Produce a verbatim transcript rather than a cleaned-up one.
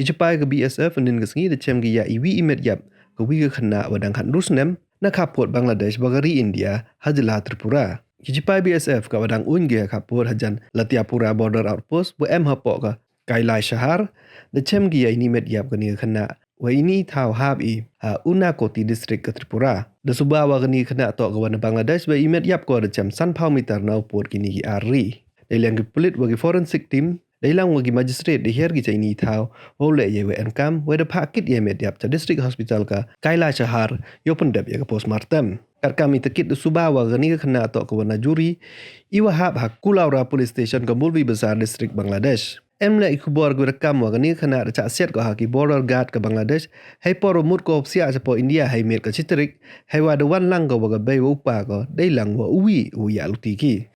Ki chipai ka B S F ynnin ka sngi da chem ki ya iwi i met yap ka wi ka khynnah wa dang khatynru snem na khappud Bangladesh wa ka ri India ha jylla Tripura. Ki chipai B S F ka wa dang uiñ ki ha khappud hajan Latiapura Border Outpost wa em hapoh ka Kailashahar, da chem ki ya ini met yap kani ka khynnah wa ini thaw hap i ha Unakoti District ka Tripura. Da suba wa kani ka khynnah toh ka wa na Bangladesh wa i met yap ko da chem sanphaw meter na u pud kini ki ar ri. Dei lang ki pulit wa ki forensic team, dei lang wa ki magistrate da hiar ki cha ini thaw, wow leh ya i wa emkam, wa da phah kit ya i met yap cha District Hospital ka Kailashahar, yow pyndep ya ka postmortem. Katkam i takit da suba wa kani ka khynnah toh ka wa na juri, i wa hap ha Kulaura Police Station ka Moulvibazar District Bangladesh. Em leh i khubor ki wa da kam wa kani ka khynnah da chah siat ko ha ki border guard ka Bangladesh, hei por wa mut ko psiah chapoh India hei miet ka chitrik, hei wa da wan lang ko wa ka bei wa u pa ko, dei lang wa uwi u ya luti ki.